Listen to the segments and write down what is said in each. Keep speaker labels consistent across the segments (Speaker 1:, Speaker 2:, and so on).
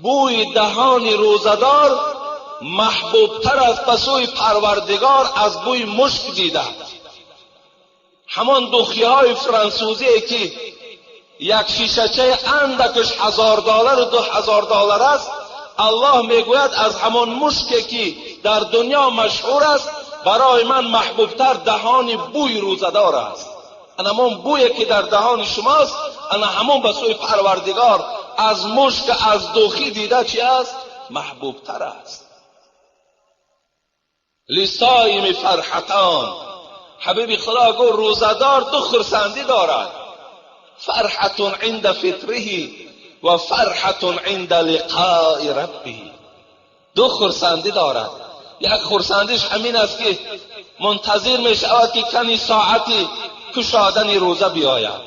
Speaker 1: бӯи даҳони рӯзадор маҳбубтар аст ба сӯи Парвардигор аз бӯи мушк дида. Ҳамон духиҳои франсузие ки як шишачаи андакаш $1000 ва $2000 аст, Аллоҳ мегӯяд аз ҳамон мушке ки дар дунё машҳур аст барои ман маҳбубтар даҳони бӯи рӯзадор аст. Ана ҳамон бӯе ки дар даҳони шумост, ана ҳамон ба сӯи Парвардигор аз мушк, аз духӣ дида чи аст? Маҳбубтар аст. Лисоими фарҳатон. Ҳабиби Худо гуфт рӯзадор ду хурсандӣ дорад: фарҳатун инда фитриҳи ва фарҳатун инда лиқои раббиҳи. Ду хурсандӣ дорад. Як хурсандиш ҳамин аст ки мунтазир мешавад ки кани соати кушодани рӯза биёяд.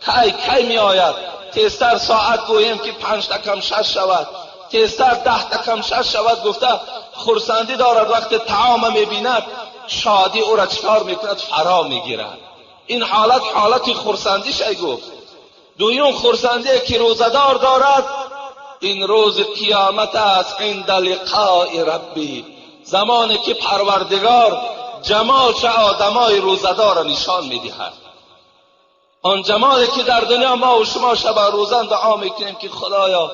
Speaker 1: Кай кай меояд? Тезтар соат гӯем ки 5 та кам 6 шавад, тезтар 10 та кам 6 шавад гуфта хурсандӣ дорад. Вақте таома мебинад шодӣ ӯра чикор мекунад? Фаро мегирад. Ин ҳолат ҳолати хурсандиш ай гуфт. Дуюм хурсандие ки рӯзадор дорад ин рӯзи қиёмат аст, инда лиқои рабби, замоне ки Парвардигор ҷамолча одамои рӯзадорро нишон медиҳад. Он ҷамоле ки дар дунё мо ва шумо шаба рӯзан дуо мекунем ки Худоё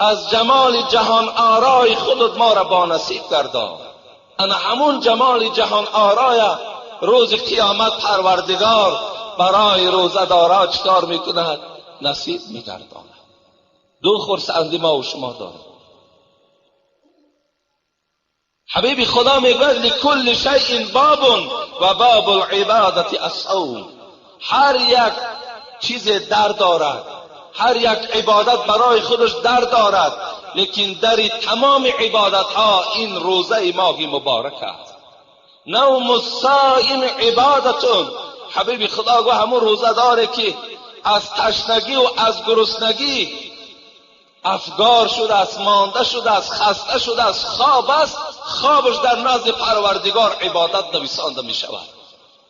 Speaker 1: аз ҷамоли ҷаҳон орои худат моро бонасиб гардон. Ана ҳамун ҷамоли ҷаҳон ороя рӯзи қиёмат Парвардигор барои рӯзадорا чикор мекунад? Насиб мегардонад. Ду хурсандӣ мо ва шумо дорем. Ҳабиби Худо мегӯяд ликулли шайъин бобун ва бобул ибодати ассавм. Ҳар як чизе дар дорад, ҳар як ибодат барои худаш дар дорад, лекин дари тамоми ибодатҳо ин рӯзаи моҳи муборак аст. Навму ссоим ибодатун. Ҳабиби Худо гуфт ҳамун рӯзадоре ки аз ташнагӣ ва аз гуруснагӣ афгор шудааст, монда шудааст, хаста шудааст, хоб аст, хобаш дар назди Парвардигор ибодат нависонда мешавад.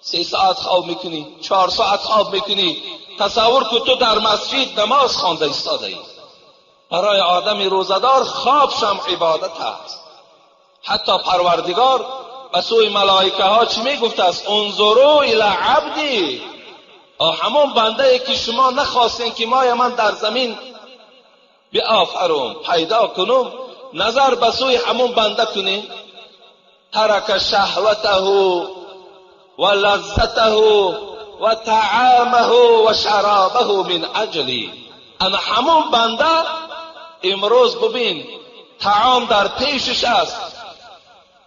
Speaker 1: 3 соат хоб мекунӣ, 4 соат хоб мекунӣ, тасаввур кун ту дар масҷид намоз хонда истодаӣ. Барои одами рӯзадор хобшам ибодат аст. Ҳатто Парвардигор ба сӯи малоикаҳо чӣ мегуфтааст? Унзуру ила абди. Ҳамон бандае ки шумо нахостем ки моя ман дар замин биофарум, пайдо кунум, назар ба сӯи ҳамон банда кунем. Тарака шаҳватаҳу ва лаззатаҳу ва таъамаҳу ва шаробаҳу мин аҷли. Ана ҳамон банда имрӯз бибин таом дар пешаш аст.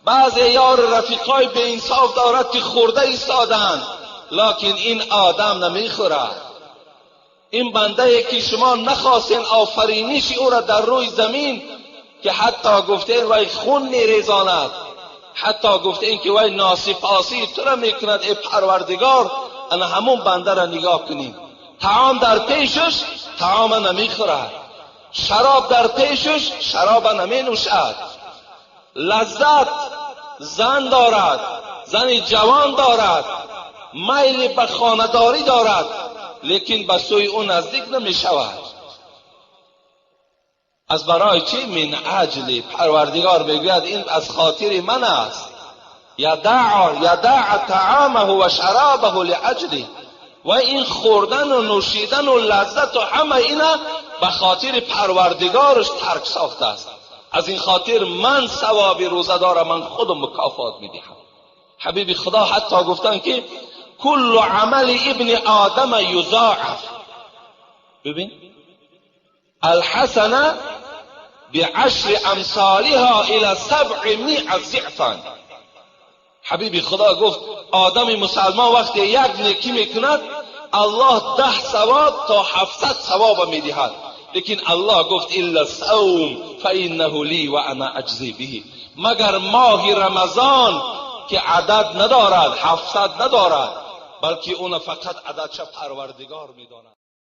Speaker 1: Баъзе ёр рафиқҳои беинсоф дорад ки хӯрда истоданд, локин ин одам намехӯрад. Ин бандае ки шумо нахостен офариниши ӯро дар рӯи замин, ки ҳатто гуфтен вай хун мерезонад, ҳатто гуфтен ки вай носипосии туро мекунад, эй Парвардигор, ана ҳамон бандаро нигоҳ кунем. Таом дар пешаш, таома намехӯрад. Шароб дар пешаш, шароба наменӯшад. Лаззат зан дорад, зани ҷавон дорад, майли ба хонадорӣ дорад, лекин ба сӯи ӯ наздик намешавад. Аз барои чӣ? Мин аҷли. Парвардигор мегӯяд ин аз хотири ман аст. Ядаъ таъамаҳу ва шаробаҳу лиаҷли. Ва ин хӯрдану нӯшидану лаззату ҳама ина ба хотири Парвардигораш тарк сохтааст. Аз ин хотир ман савоби рӯзадора ман худам мукофот медиҳам. Ҳабиби Худо ҳатто гуфтанд ки куллу амали ибни одама юзоаф. Бибин, алҳасана بعشر امثالها الى 700 ضعفا. Ҳабиби Худо гуфт одами мусалмон вақте як некӣ мекунад, Аллоҳ 10 савоб то 700 савоба медиҳад. Лекин Аллоҳ гуфт илла савм фаиннаҳу ли ва ана аҷзи биҳи. Магар моҳи Рамазон ки адад надорад, 700 надорад, балки уна фақат ададша Парвардигор медонад.